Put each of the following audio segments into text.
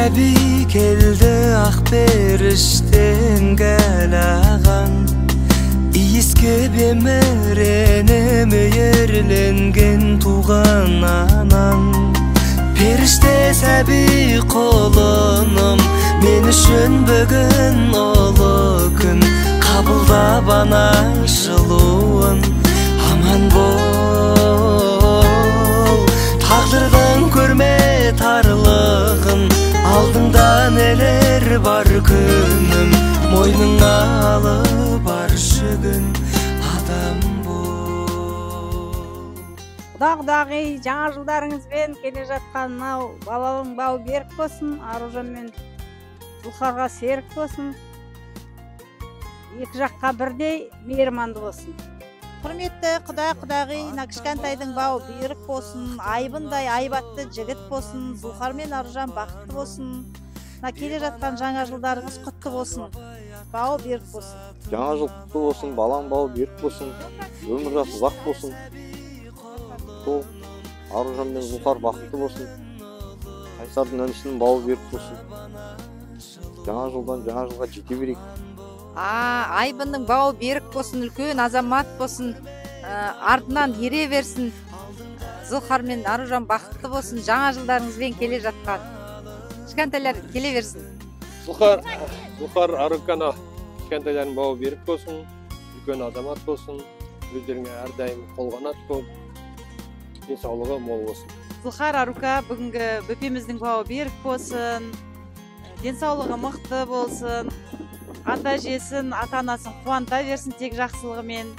Сәби келді ақ періштең кәлаған, иіскеп еміреніп мейірленген туған анаң. Періште сәби құлыным, мен үшін бүгін ұлы күн, қабылдап ана жылуын, аман бол. Тағдырдың көрме тарлығын, алдыңда нелер бар күнім, мойныңа алып бар жүгін, адам бол. Құда-құдағи, жаңа жылдарыңызбен келе жатқан мынау балалың бауы берік болсын, Аружан мен Зұлхарға серік болсын, екі жаққа бірдей мейірманды болсын. Құрметті құда-құдағи, мына кішкентайдың бауы берік болсын, айбындай айбатты жігіт болсын, Зұлхар мен Аружан бақытты болсын. Мына келе жатқан жаңа жылдарыңыз құтты болсын, бауы берік болсын. Жаңа жыл құтты болсын, балаң бауы берік болсын, өмір жасы ұзақ болсын. Сол Аружан мен Зұлхар бақытты болсын, Қайсардың інісінің бауы берік болсын. Жаңа жылдан жаңа жылға жете берейік. Айбынның бауы берік болсын, үлкен азамат болсын, артынан ере берсін. Зұлхар мен Аружан бақытты болсын, жаңа жылдарыңызбен келе жатқан кішкентайлар келе берсін. Зұлхар Арукана кішкентайлардың бауы берік болсын, үлкен азамат болсын, өздеріңе әрдайым қолғанат болып, денсаулығы мол болсын. Зұлхар Арука бүгінгі бөпеміздің бауы берік болсын, денсаулығы мықты болсын, ата әжесін, ата анасын қуанта берсін тек жақсылығымен,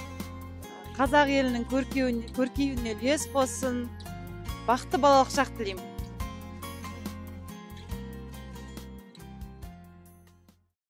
қазақ елінің көркеюіне үлес қоссын, бақытты балалық шақ тілеймін.